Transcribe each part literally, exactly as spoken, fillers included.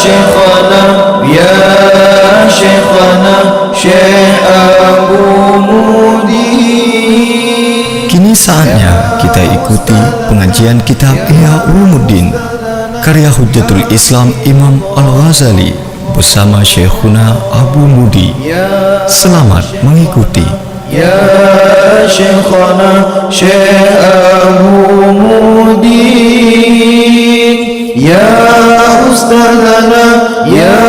Syekhana, ya Syekhana, Syekh Abu Mudi. Kini saatnya kita ikuti pengajian kitab Ihya Ulumuddin karya Hujjatul Islam Imam Al-Ghazali bersama Syekhuna Abu Mudi. Selamat mengikuti. Ya Syekhana, Syekh Abu Mudi. Ya Ustadzana, ya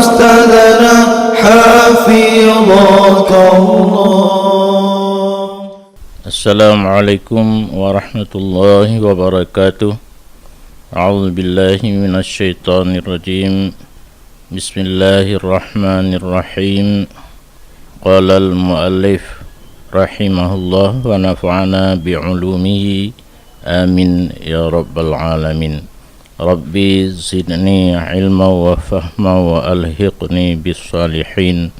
Ustadzana, hafidhakallah. Assalamualaikum warahmatullahi wabarakatuh. A'udzubillahi minasyaitonirrajim. Bismillahirrahmanirrahim. Qalal muallif rahimahullah wa nafa'ana bi ulumihi. Amin ya rabbal alamin. Rabbi zidni ilma wa fahma wa alhiqni bis salihin.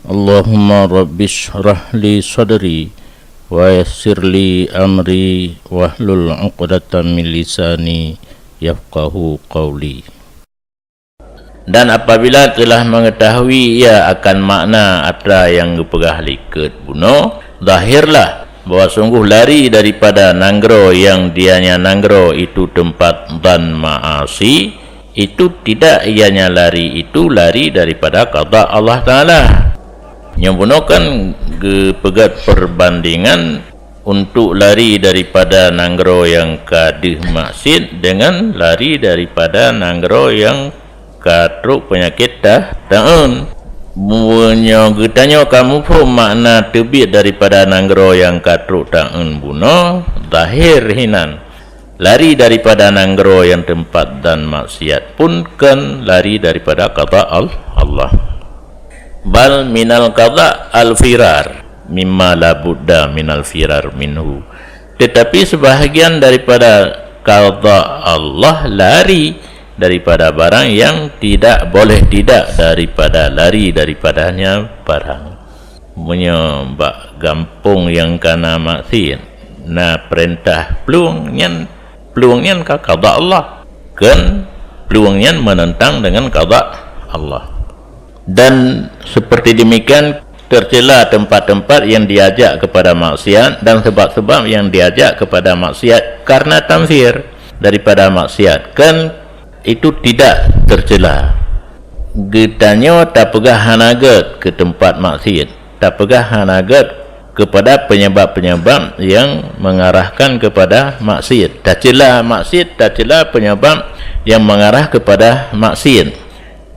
Allahumma rabbi shrah li sadri wa yassir li amri wahlul 'uqdatam min lisani yafqahu qawli. Dan apabila telah mengetahui ia akan makna atra nyang geupeugah likot bunoe, zahirlah bahwa sungguh lari daripada nanggroe nyang dianya nanggroe itu tempat dan maasi, itu tidak ianya lari itu lari daripada qada Allah Ta'ala. Nyang bunoe kan geupeugét perbandingan untuk lari daripada nanggroe nyang ka deuh maksiet dengan lari daripada nanggroe nyang ka trok peunyakét ta-, taeun. Meunyoe geutanyoe ka muphom makna teubiet daripada nanggroe nyang ka trok taeun bunoe, zahir hinan. Lari daripada nanggroe nyang teumpat dan maksiat pun kon lari daripada qada Al-, Allah. Bal minal qada al-firar mimma la budda minal firar minhu. Tetapi sebahagian daripada qada Allah lari daripada barang yang tidak boleh tidak daripada lari daripadanya barang. Meunyoe bak gampông nyang kana maksiet na peurintah plueng nyan, plueng nyan ka qada Allah, kon plueng nyan menentang dengan qada Allah. Dan seperti demikian tercela tempat-tempat yang diajak kepada maksiat dan sebab-sebab yang diajak kepada maksiat karena tamfir daripada maksiat, kon itu tidak tercela. Geutanyoe tapeugah hana gét keu teumpat maksiet, tapeugah hana gét keupada penyebab-penyebab nyang mengarahkan keupada maksiet. Tacela maksiet, tacela penyebab nyang mengarah keupada maksiet.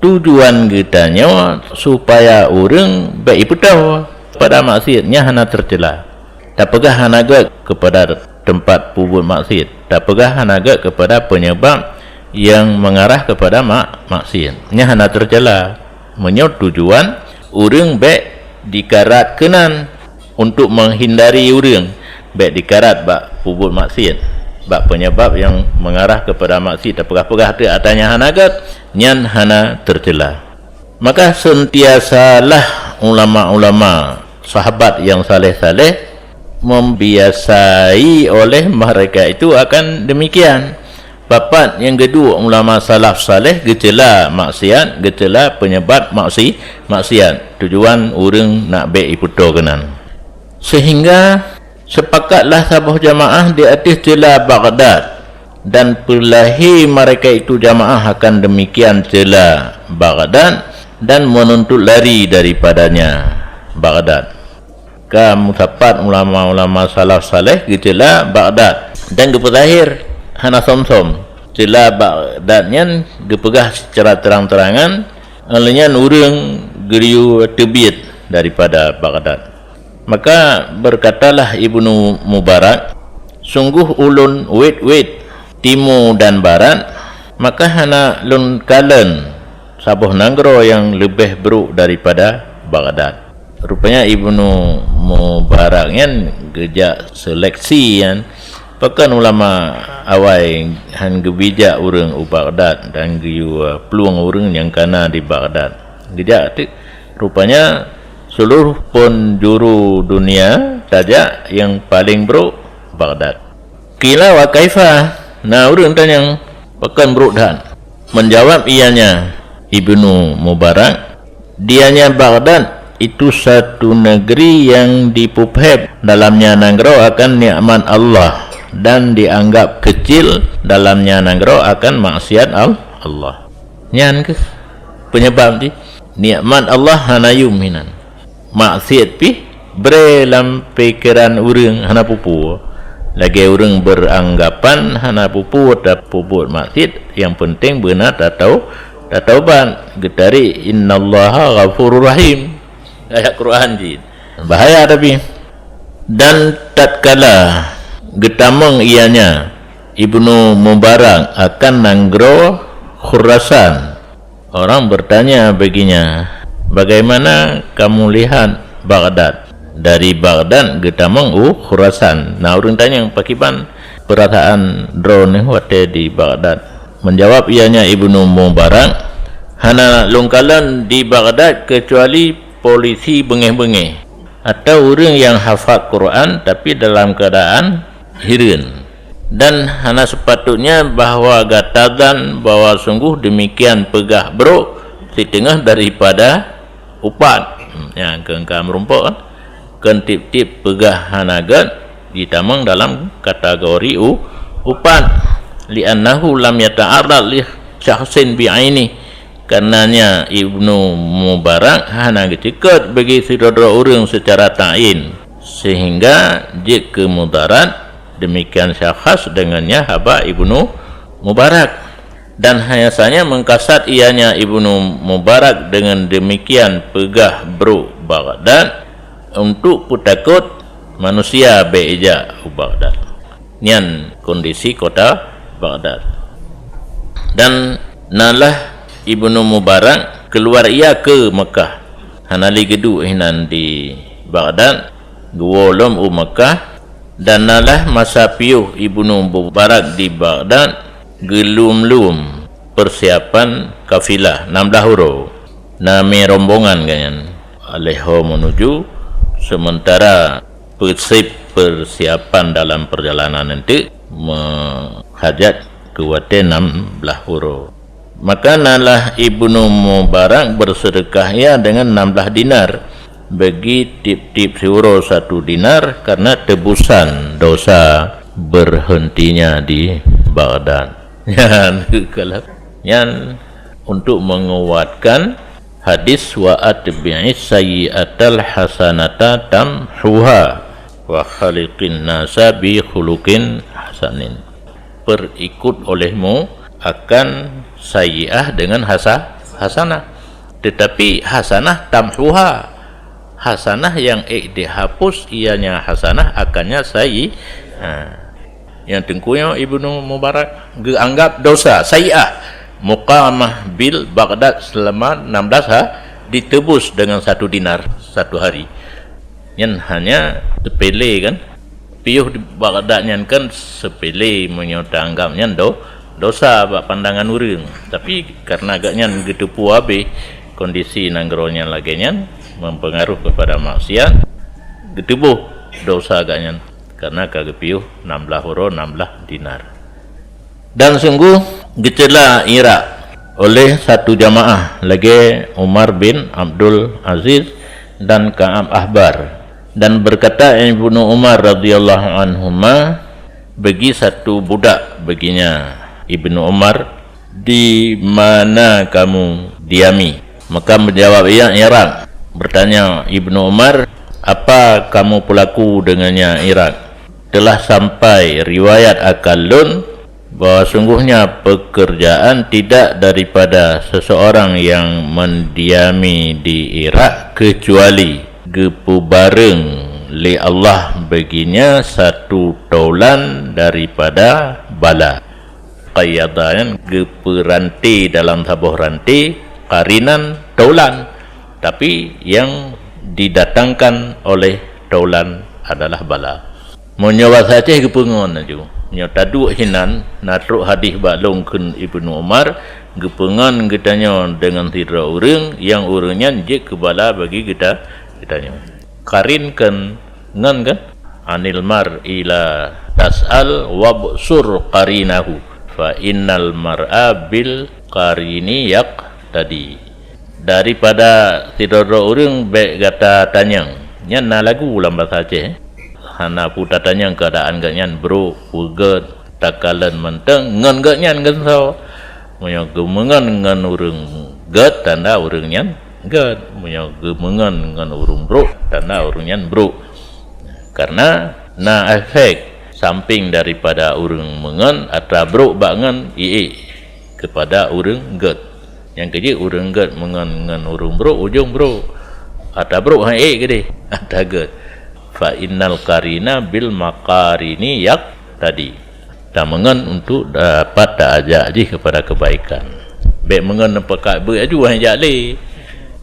Tujuan geutanyoe supaya ureuëng bék ipeutoe pada maksiet, nyan hana teucela. Tapeugah hana gét keupada teumpat peubuet maksiet, tapeugah hana gét keupada penyebab nyang mengarah keupada mak-, maksiet, nyan hana teucela. Meunyoe tujuan ureuëng bék dikarat keunan untuk menghindari ureuëng bék dikarat bak peubuet maksiet, bak penyebab nyang mengarah keupada maksiet, tapeugah-peugah teuk atra nyang hana gét, nyan hana teucela. Maka sentiasalah ulama-ulama, sahabat nyang saleh-saleh, membiasai oleh mereka itu akan demikian. Papat nyang geuduek ulama salaf saleh geucela maksiat, geucela penyebab maksi-, maksiat. Tujuan ureuëng nak bék ipeutoe keunan. Sehingga sepakatlah saboh jamaah di ateueh cela Baghdad, dan peulahé mereka itu jamaah akan demikian cela Baghdad dan menuntut lari daripadanya Baghdad. Ka meusapat ulama-ulama salaf saleh geucela Baghdad dan geupeuzahir hana som-som. Cela Baghdad nyan geupeugah secara terang-terangan, lheueh nyan ureuëng geuyue teubiet daripada Baghdad. Maka berkatalah Ibnu Mubarak, "Sungguh ulôn wét-wét timu dan barat, maka hana lôn kalon saboh nanggroe nyang leubeh brok daripada Baghdad." Rupanya Ibnu Mubarak nyan geujak seleksi nyan, pakon ulama awai hán geubijak ureuëng u Baghdad dan geuyue plueng ureuëng nyang kana di Baghdad. Geujak teuk, rupanya seluruh penjuru dunia tajak nyang paleng brok Baghdad. Qila wa kaifa, na ureuëng tanyong, pakon brok that? Menjawab ianya Ibnu Mubarak, dianya Baghdad itu satu negeri yang dipeuphét dalamnya nanggroe akan nikmat Allah dan dianggap kecil dalamnya nanggroe akan maksiat Al-, Allah. Nyan keuh penyebab jih nikmat Allah hana yum hinan. Maksiat pih bré lam pikeran ureuëng hana pupu. Lagée ureuëng beranggapan hana pupu tapeubuet maksiat, yang penting beuna tatau-, tataubat. Geutari, "Innallaha ghafurur rahim." Ayat Quran jih. Bahaya tapi. Dan tatkala geutamong ianya Ibnu Mubarak akan nanggroe Khurasan, orang bertanya baginya, "Bagaimana kamu lihat Baghdad?" Dari Baghdad geutamong u Khurasan. Na ureuëng tanyong, "Pakiban peurasaan droeneuh watée di Baghdad?" Menjawab ianya Ibnu Mubarak, "Hana lôn kalon di Baghdad kecuali polisi beungéh-beungéh, atau ureuëng yang hafal Quran tapi dalam keadaan hireuen. Dan hana sepatutnya bahwa gata zan bahwa sungguh demikian peugah brok siteungoh daripada upat." Hmm, nyang keu ka meurumpok, kan? Keu tieb-tieb peugah hana gét jitamong dalam kategori u-, upat. "Li'annahu lam yata'arrad li syakhsin bi'aini." Karenanya Ibnu Mubarak hana geuceukeut bagi sidroe-droe ureuëng secara ta'yin, sehingga jeuet keu mudarat demikian syakhs dengannya haba Ibnu Mubarak. Dan hanya saja mengkasat ianya Ibnu Mubarak dengan demikian peugah brok Baghdad untuk peutakot manusia bék ijak u Baghdad. Nyan kondisi kota Baghdad. Dan nalah Ibnu Mubarak keuluar ia keu Mekah. Hana lé geuduek hinan di Baghdad, geuwoe lom u Mekah, dan nalah masa piôh Ibnu Mubarak di Baghdad, geulum-lum persiapan kafilah nam blaih uroe. Na mé rombongan geuhnyan, alèh ho meunuju, sementara peusép persiapan dalam perjalanan eunteuk meuhajat keu watée nam blaih uroe. Maka nalah Ibnu Mubarak berseudeukah ia dengan nam blaih dinar, bagi tieb-tieb siuroe satu dinar, karena tebusan dosa berhentinya di Baghdad. Nyan, kalau nyan untuk menguatkan hadis, "Wa atbi'is sayyi'atal hasanata tamhuha, wa khaliqin nasa bi khuluqin hasanin." Perikut olehmu akan sayyi'ah dengan hasa-, hasanah. Tetapi hasanah tamhuha. Hasanah yang ék dihapus ianya hasanah akannya sayyi-, ha. Nyang teungku nyoe Ibnu Mubarak geuanggap dosa, sayyi'ah, muqamah bil Baghdad selama enam belas ha, ditebus dengan satu dinar satu hari. Nyan hanya sepele kan? Piôh di Baghdad nyan kan sepele meunyoe taanggap nyan do-, dosa bak pandangan ureuëng. Tapi karena gobnyan geuteupeue habéh kondisi nanggroe nyan lagée nyan mempengaruh kepada maksiat, geuteuboh dosa gobnyan. Karena ka geupiôh nam blaih uroe nam blaih dinar. Dan sungguh geucela Irak oleh satu jamaah lagée Umar bin Abdul Aziz dan Ka'ab Ahbar. Dan berkata Ibnu Umar radhiyallahu anhuma bagi satu budak baginya, Ibnu Umar, "Di mana kamu diami?" Maka menjawab ia, "Irak." Bertanya Ibnu Umar, "Apa kamu pelaku dengannya, Irak?" "Telah sampai riwayat akan lôn bahwa sungguhnya pekerjaan tidak daripada seseorang yang mendiami di Irak kecuali geupeubareng lé Allah baginya satu taulan daripada bala." Qayyada nyan geupeuranté dalam saboh ranté, qarinan taulan, tapi yang didatangkan oleh taulan adalah bala. Meunyoe basa Aceh geupeungon laju. Nyoe taduek hinan, na trok hadih bak lôn kheun Ibnu Umar, geupeungon geutanyoe deungon sidroe ureuëng, nyang ureuëng nyan jeuet keu bala bagi geuta-, geutanyoe. Qarin kan ngon kan? "Anil mar'i la tas'al wabsur qarinahu." Fa innal mar'a bil qarini yaqtadi. Daripada sidroe-droe ureuëng bék gata tanyong. Nyan na lagu lam basa Aceh. Hana peue tatanyong keuadaan geuhnyan brok, peugét, takalon mantong ngon geuhnyan geunsau. Meunyoe geumeungon ngon ureuëng gét, tanda ureuëng nyan gét. Meunyoe geumeungon ngon ureuëng brok, tanda ureuëng nyan brok. Karena na efek samping daripada ureuëng meungon atra brok bak ngon iék kepada ureuëng gét. Nyang keujeuet ureuëng gét meungon ngon ureuëng brok, ujong brok. Atra brok han ék keudeh, atra gét. Fa innal qarina bil maqarini yaqtadi. Tameungon untuk dapat taajak jih kepada kebaikan. Bék meungon neupakat beuet aju han jak lé.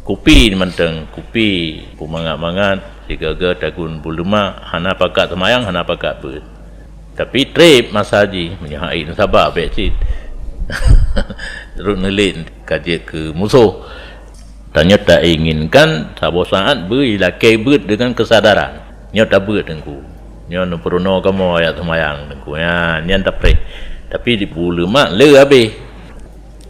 Kupi mantong, kupi, kumangat-mangat, sigaga tagun buleumak, hana pakat seumayang, hana pakat beuet. Tapi treb masa jih, meunyoe hai saba bék cit. Rot neulen ka jeuet keu musoh. Tanyoe tainginkan saboh saát beu ilakée beuet deungon keusadaran. Nyoe tabeuet Teungku. Nyoe neupeurunoe kamoe ayat seumayang Teungku. Nyan, nyan tapreh. Tapi di buleumak le habéh.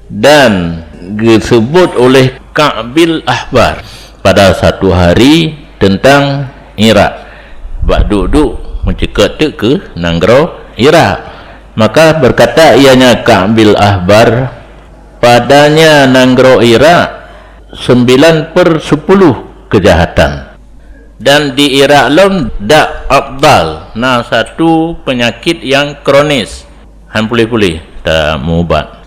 Dan geuseubut oleh Ka'bil Ahbar pada satu hari tentang Irak. Bak duek-duek meuceukeut teuk keu nanggroe Irak. Maka berkata ianya Ka'bil Ahbar, padanya nanggroe Irak sembilan per sepuluh kejahatan. Dan di Irak lom dak abdal, na satu penyakit yang kronis, han puléh-puléh tameuubat.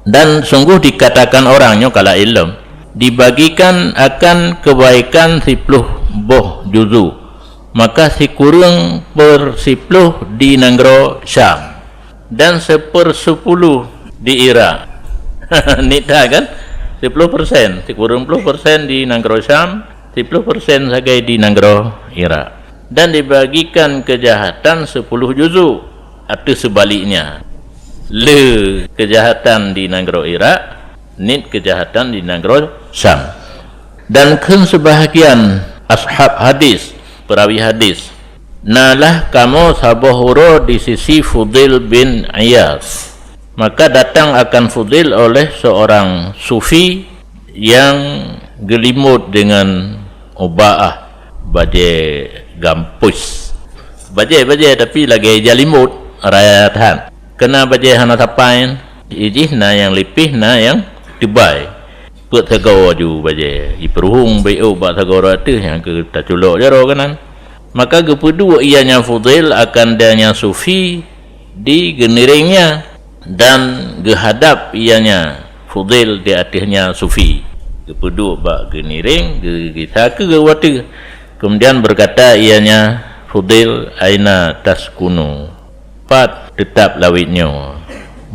Dan sungguh dikatakan orang nyoe kala ilom, dibagikan akan kebaikan siploh boh juzu, maka sikureueng per siploh di nanggroe Syam, dan sepersepuluh di Irak. Nita kan? Siploh persen, sikureueng ploh persen di nanggroe Syam, siploh persen sagai di nanggroe Irak. Dan dibagikan kejahatan sepuluh juzu, atau sebaliknya. Le kejahatan di nanggroe Irak, nit kejahatan di nanggroe Syam. Dan kheun sebahagian ashab hadis, perawi hadis, nalah kamoe saboh uroe di sisi Fudail bin Iyas. Maka datang akan Fudail oleh seorang sufi yang geulimot dengan ubaah, bajée gampus. Bajée-bajée tapi lagée jalimot raya that. Kena bajée hana sapai, ijih na nyang lipih, na nyang teubai. Peuet sagoe aju bajée, jipeuruhong beu bak sagoe ateueh nyang keu taculok jaroe keunan. Maka geupeuduek ianya Fudail akan danya sufi di geuniréngnya, dan geuhadap ianya Fudail di ateuehnya sufi. Geupeuduek bak geuniréng, geu-, geugisa keu geuwateueh. Kemudian berkata ianya Fudail, "Aina taskunu?" Pat teutap lawét nyoe?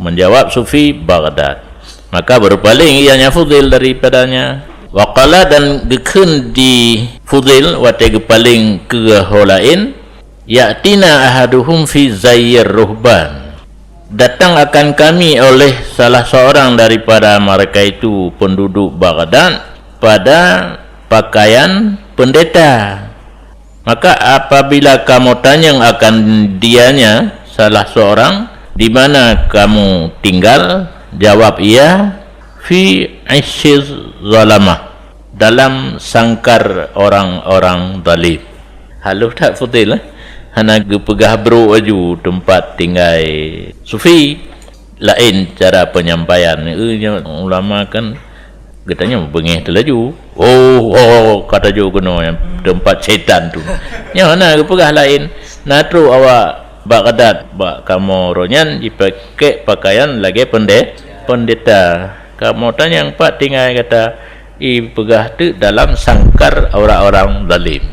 Menjawab sufi, Baghdad. Maka berpaling ianya Fudail daripadanya. Waqala, dan geukheun di Fudail watée geupaling keu ho laén, "Ya'tina ahaduhum fi zayyir ruhban." Datang akan kami oleh salah seorang daripada mereka itu penduduk Baghdad pada pakaian pendeta. Maka apabila kamu tanyong akan dianya, salah seorang, "Di mana kamu tinggal?" Jawab ia, "Fi isyiz zalamah, dalam sangkar orang-orang zalim." Halus that Fudail, eh? Hana geupeugah brok aju teumpat tinggai sufi. Laén cara penyampaian. Eh, nyoe ulama kan geutanyoe beungéh teulaju. Oh, oh, ka tajok keunoe teumpat syaitan tu. Nyoe na geupeugah laén. Na trok awak Baghdad bak kamoe roh nyan jipakèk pakaian lagèe pende-, pendeta. Kamoe tanyong pat tinggai gata, ipeugah teuk dalam sangkar orang-orang zalim.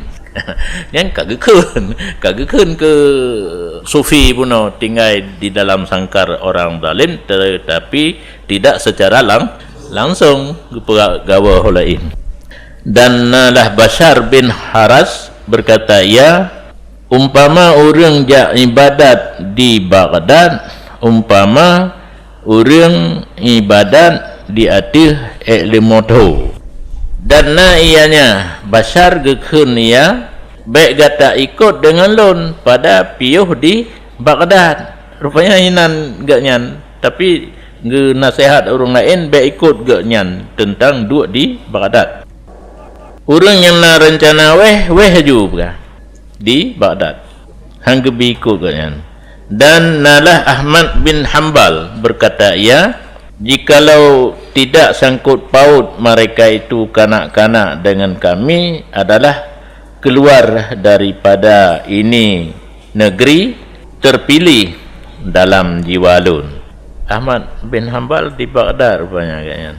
Nyan ka geukheun, ka geukheun keu sufi bunoe tinggai di dalam sangkar orang zalim, tetapi tidak secara lang-, langsung geupeugah gawa ho laén. Dan nalah Bashar bin Haras berkata, ia, umpama ureuëng jak ibadat di Baghdad, umpama ureuëng ibadat di ateueh ék leumô tho. Dan na ianya Bashar geukheun ia, bék gata ikot deungon lôn pada piôh di Baghdad. Rupanya inan geuhnyan Tapi geunaseuhat ureuëng laén bék ikot geuh nyan teuntang duek di Baghdad. Ureuëng nyang na reuncana wéh, wéh laju peugah di Baghdad. Han geubi ikot geuh nyan. Dan nalah Ahmad bin Hambal, berkata ia, "Jikalau tidak sangkut paut mereka itu kanak-kanak dengan kami adalah keluar daripada ini negeri terpilih dalam jiwa lôn." Ahmad bin Hambal di Baghdad rupanya agaknya.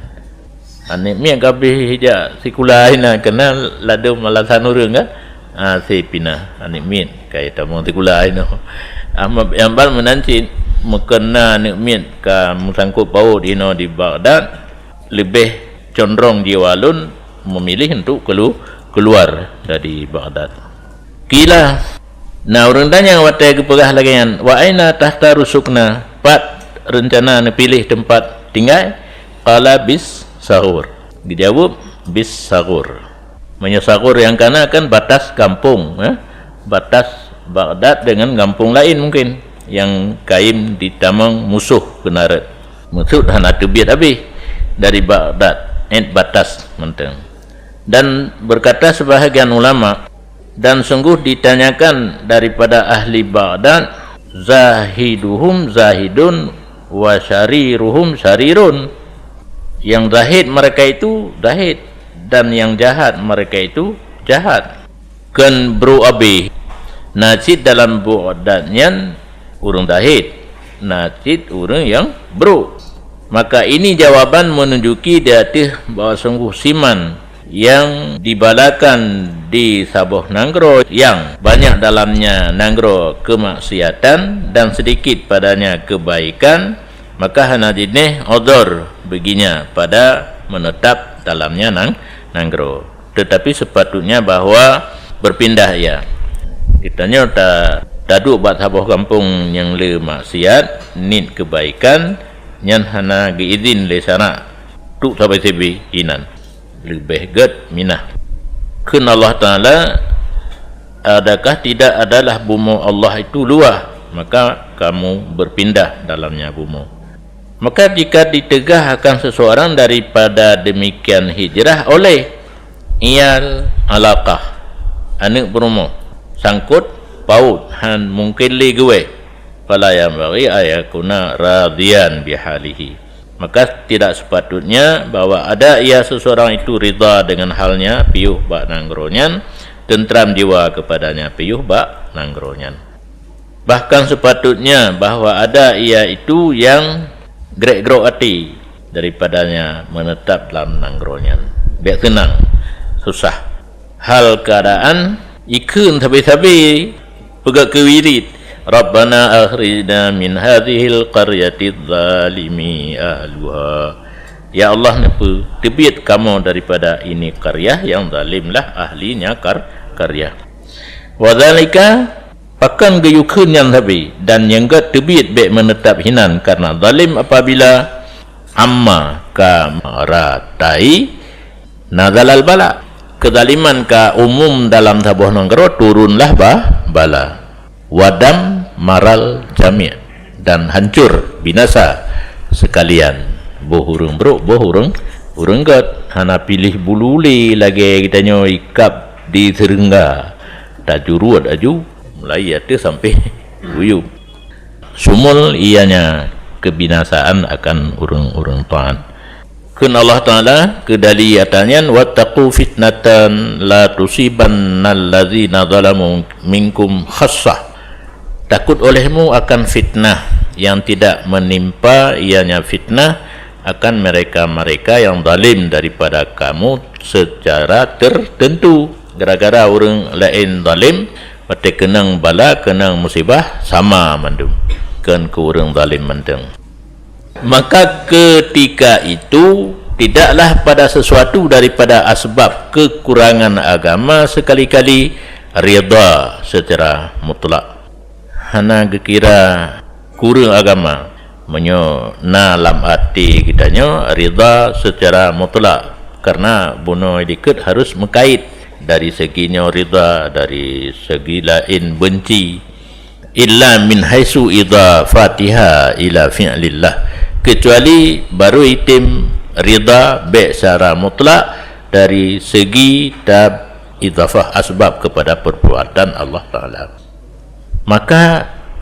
Aneuk miet ka bih jak sikula hina keunan ladom alasan ureuëng kan? Ha, si pinah aneuk miet ka tamong sikula hina. Ahmad bin Hambal meunan cit, meukon na aneuk miet ka meusangkot paut hina di Baghdad, leubeh condrong jiwa lôn memilih untuk kelu-, keluar dari Baghdad. Qila, na ureuëng tanyong watée geupeugah lagée nyan, "Wa aina takhtaru sukna?" Pat reuncana neupiléh teumpat tinggai? Qala bis saghur. Geujaweueb bis saghur. Meunyoe saghur nyang kana kan batas gampông, eh? Batas Baghdad dengan gampông laén mungkin nyang kayém ditamong musoh keunan rot. Meukeusut hana teubiet habéh dari Baghdad, eh, batas mantong. Dan berkata sebahagian ulama, dan sungguh ditanyakan daripada ahli Baghdad, zahiduhum zahidun wa syariruhum syarirun. Yang zahid mereka itu zahid, dan yang jahat mereka itu jahat. Kheun brôk abéh, na cit dalam Baghdad nyan ureuëng zahid, na cit ureuëng nyang brôk. Maka ini jawaban menunjuki di ateueh bahwa sungguh siman yang dibalakan di saboh nanggroe yang banyak dalamnya nanggroe keumaksiatan dan sedikit padanya kebaikan, maka hana jinéh udhur baginya pada menetap dalamnya nang-, nanggroe. Tetapi sepatutnya bahwa berpindah ia. Geutanyoe ta-, taduek bak saboh gampông nyang le maksiat, niet kebaikan, nyan hana geuizin lé syarak. Trok sabe-sabe inan. Leubeh gét minah. Kheun Allah Taala, "Adakah tidak adalah bumoe Allah itu luwah, maka kamu berpindah dalamnya bumoe?" Maka jika diteugah akan seseorang daripada demikian hijrah oleh iyal alaqah, aneuk peurumoh, sangkot paut, han mungken lé geuwéh, fala yanbaghi an yakuna radhiyan bihalihi. Maka tidak sepatutnya bahwa ada ia seseorang itu ridha dengan halnya, piôh bak nanggroe nyan, teuntram jiwa kepadanya, piôh bak nanggroe nyan. Bahkan sepatutnya bahwa ada ia itu yang grek-grok até daripadanya menetap dalam nanggroe nyan. Bék seunang, susah. Hal keuadaan ikheun sabe-sabe peugah keu wirid, "Rabbana akhrijna min hadzihil qaryati dzalimi ahluha." Ya Allah, neupeu-, teubiet kamoe daripada ini qaryah yang zalimlah ahlinya kar-, qaryah. Wa dzalika, pakon geuyue kheun nyan sabe, dan nyang gét teubiet bék meuneutab hinan karna zalim apabila amma ka meratai nazalal bala. Kezaliman ka umum dalam saboh nanggroe, turunlah ba-, bala. Wadam maral jami', dan hancur, binasa sekalian. Boh ureuëng brok, boh ureuëng, ureuëng gét. Hana piléh bulu lé lagée geutanyoe ikab di seureuengga. Tajuruet aju, mulai ateueh sampai buyueb. Syumul ianya kebinasaan akan ureuëng-ureuëng taat. Kheun Allah Taala keu dali ata nyan, "Wattaqu fitnatan la tusibannal ladzina zalamu minkum khassah." Takut olehmu akan fitnah yang tidak menimpa, ianya fitnah akan mereka-mereka yang zalim daripada kamu secara tertentu. Gara-gara ureuëng laén zalim, watée keunong bala, keunong musibah, sama mandum, kheun keu ureuëng zalim mantong. Maka ketika itu, tidaklah pada sesuatu daripada asbab kekurangan agama sekali-kali ridha secara mutlak. Hana geukira kureueng agama meunyoe na lam até geutanyoe ridha secara mutlak, karna bunoe likot harus meukait dari segi nyoe ridha, dari segi laén beunci. Illa min haitsu idhafatiha ila fi'lillah. Kecuali baru item ridha bek secara mutlak dari segi tab idhafah asbab kepada perbuatan Allah Ta'ala. Maka,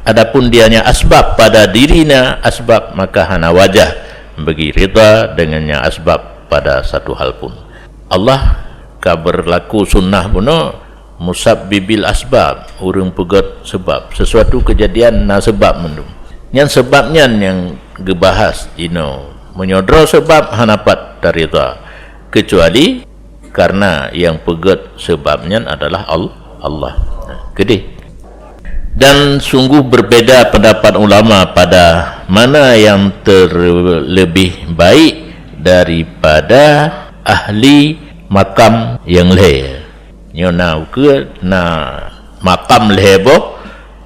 adapun dianya asbab pada dirinya asbab, maka hana wajah bagi ridha dengannya asbab pada satu hal pun. Allah ka berlaku sunnah bunoe, musabbibil asbab, ureuëng peugét sebab. Sesuatu kejadian na sebab mandum. Nyan sebab nyan nyang geubahas jinoe. Meunyoe droe sebab hana pat taridha, kecuali karena nyang peugét sebab nyan adalah Al-, Allah. Nah, keudeh. Dan sungguh berbeda pendapat ulama pada mana yang terlebih baik daripada ahli makam yang lhée. Nyoe na ukeue na makam lhée boh,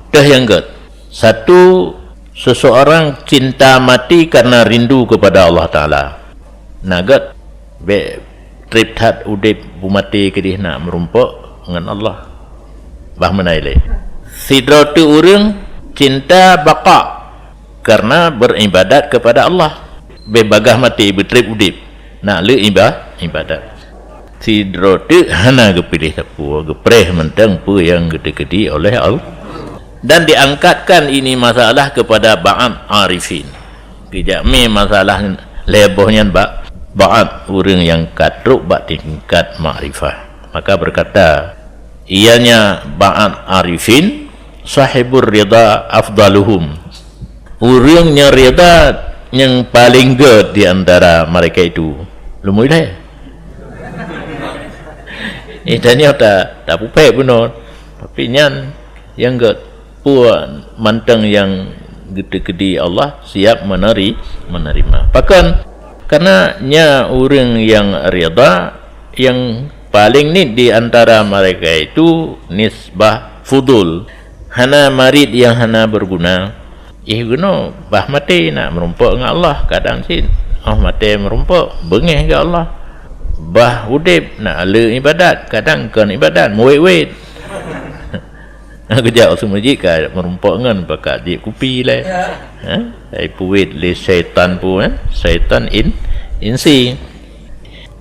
teuh nyang gét. Satu, seseorang cinta mati karena rindu kepada Allah Ta'ala. Na gét, bék treb that udeb beumaté keudeh nak meurumpok ngon Allah. Bah meunan lé. Sidroe teuk ureuëng cinta baqa karena beribadat kepada Allah. Bék bagaih maté beutreb udeb nak lé iba-, ibadat. Sidroe teuk hana geupiléh sapeue, geupreh mantong peue nyang geuteukedi oleh Allah. Dan diangkatkan ini masalah kepada ba'at arifin. Geujak mé masalah lhée boh nyan bak ba'at ureuëng nyang ka trok bak tingkat makrifah. Maka berkata, ianya ba'at arifin, sahibur ridha afdaluhum. Ureuëng nyang ridha nyang paléng gét di antara mereka itu. Leumoh ilée. Eh, tanyoe ta, tapupék bunoe. Tapi nyan nyang gét, peue mantong nyang geuteukedi Allah siap meuneri-, menerima. Pakon? Karena nya ureuëng nyang ridha, nyang paléng nit di antara mereka itu nisbah fudul. Hana marit nyang hana berguna. Ih geuno, bah maté nak meurumpok ngon Allah, kadang cit. Oh maté meurumpok, beungéh keu Allah. Bah udeb nak le ibadat, kadang kon ibadat, meuwét-wét. Geujak u seumeujid ka meurumpok ngon pakat jik kupi lé. Ha? Ai puwét lé syaitan pu, eh? Syaitan in-, insi.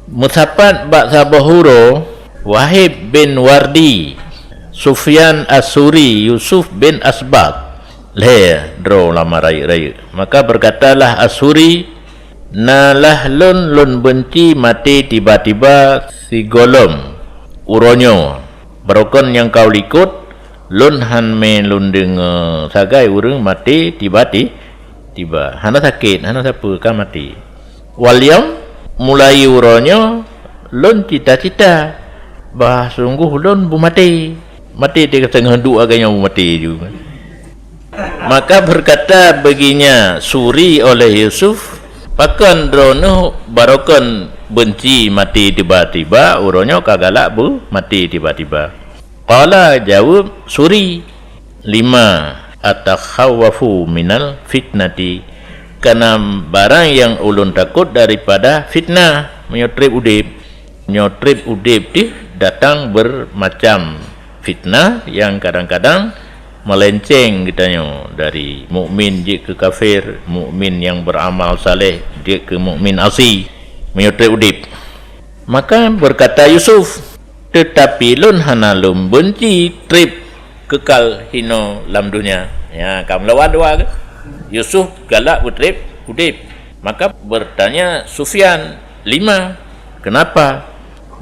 Meusapat bak saboh uroe, Wahib bin Wardi, Sufyan As-Suri, Yusuf bin Asbat, lhée droe ulama rayeuk-rayeuk. Maka berkatalah As-Suri, "Nalah lôn, lôn beunci maté tiba-tiba sigohlom uroe nyoe. Barokon nyang ka u likot, lôn han mé lôn deungoe sagai ureuëng maté tiba-ti-, tiba. Hana sakét, hana sapeue, ka maté." Wal yaum, mulai uroe nyoe, lôn cita-cita, bah sunggoh lôn beumaté. Maté teuka teungoh duek lagée nyoe beumaté ju. Maka berkata baginya Suri oleh Yusuf, "Pakon droeneuh barokon beunci maté tiba-tiba, uroe nyoe ka galak beumaté tiba-tiba?" Qala, jaweueb Suri, "Lima atakhawwafu minal fitnati, karena barang nyang ulôn takot daripada fitnah meunyoe treb udeb." Nyoe treb udeb teuh datang bermacam fitnah nyang kadang-kadang melenceng geutanyoe dari mukmin jeuet keu kafir, mukmin nyang beramal saleh jeuet keu mukmin asi meunyoe treb udeb. Maka berkata Yusuf, "Teutapi lôn hana lôn beunci treb keukal hinoe lam donya." Ya, ka meulawan dua ke? Yusuf galak beutreb udeb. Maka bertanya Sufyan, "Lima? Kenapa?"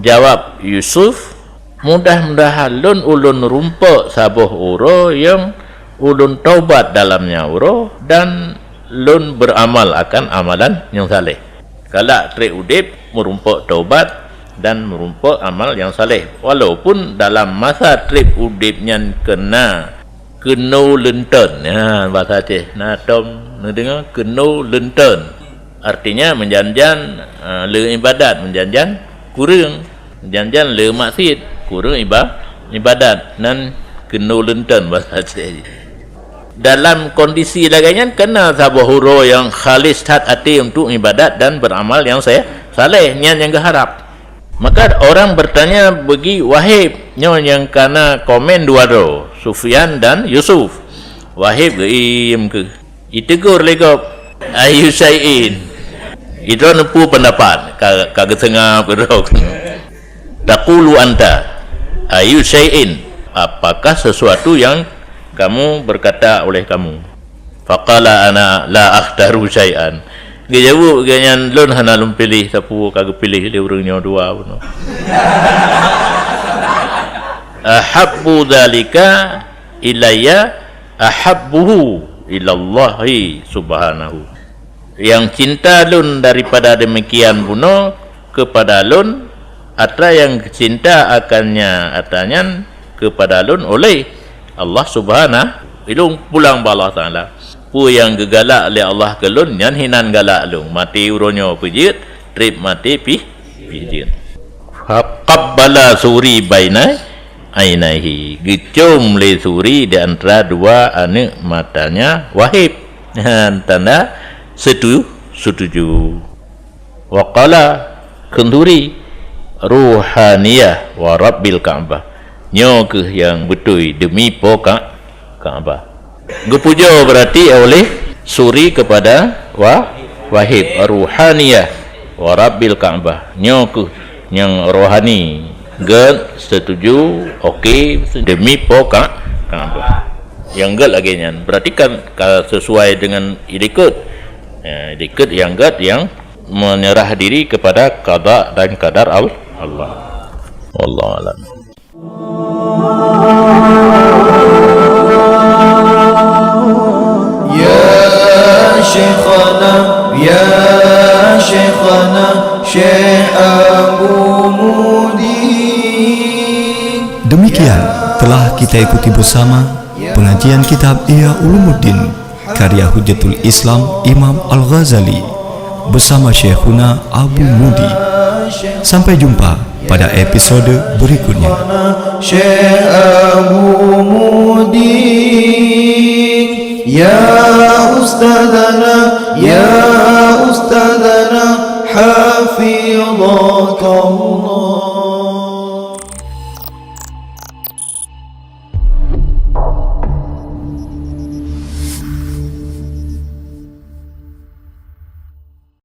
Jawab Yusuf, "Mudah-mudahan lôn ulôn rumpok saboh uroe nyang ulôn taubat dalam nyan uroe dan lôn beramal akan amalan nyang saleh." Galak treb udeb, meurumpok taubat dan meurumpok amal nyang saleh. Walaupun dalam masa treb udeb nyan kena keunoe leunton. Ha, bahasa Aceh. Na tom neudeungoe keunoe leunton. Artinya meujan-jan, eh, le ibadat, meujan-jan kureueng. Meujan-jan le maksiet, kureueng iba-, ibadat. Nan keunoe leunton bahasa Aceh. Dalam kondisi lagée nyan, kena saboh uroe nyang khalis that até untuk ibadat dan beramal nyang se-, saleh. Nyan nyang geuharab. Maka orang bertanya bagi Wahib, nyoe nyang kana komen dua droe, Sufyan dan Yusuf. Wahib geuiem keu. Itegur lé gob, Ayu syai'in. Itu neupeu pendapat. Ka, ka geuseungab keudroe. Taqulu anta. Ayu syai'in. Apakah sesuatu yang kamu berkata oleh kamu? Faqala ana la akhtaru syai'an. Geujaweueb geuh nyan, lôn hana lôn piléh sapeue, ka geupiléh lé ureuëng nyoe dua bunoe. Ahabbu dzalika ilayya ahabbuhu ilallahi subhanahu. Yang cinta lôn daripada demikian bunoe kepada lôn, atra yang cinta akannya atra nyan kepada lôn oleh Allah Subhanahu. Ilôn pulang bak Allah Taala. Peue nyang geugalak lé Allah keu lôn, nyan hinan galak lôn. Maté uroe nyoe peujeuet, treb maté pih, pih jeuet. Faqabbala Suri baina ainaihi. Geucom lé Suri di antara dua aneuk matanya Wahib. Tanda setu-, setuju. Wa qala kheun Suri, "Ruhaniyah wa Rabbil Ka'bah." Nyoe kheueh nyang beutôi demi Po Ka-, Ka'bah. Geupujoe berarti oleh Suri kepada Wa-, Wahib, "Ruhaniyah wa Rabbil Ka'bah." Nyoe kheueh nyang rohani. Gèt, setuju, oke, demi Po Ka-, Ka'bah. Nyang gèt lagèe nyan. Berarti kan ka sesuai dengan idikot. Ya, idikot nyang gèt nyang menyerah diri kepada qada dan qadar Al-, Allah. Wallahu a'lam. Ya Syekhana, ya Syekhana, Syekh Abu Mudi. Demikian telah kita ikuti bersama pengajian kitab Ihya Ulumuddin karya Hujjatul Islam Imam Al-Ghazali bersama Syekhuna Abu Mudi. Sampai jumpa pada episode berikutnya. Syekh Abu Mudi, ya Ustadzana, ya Ustadzana, hafidhakallah.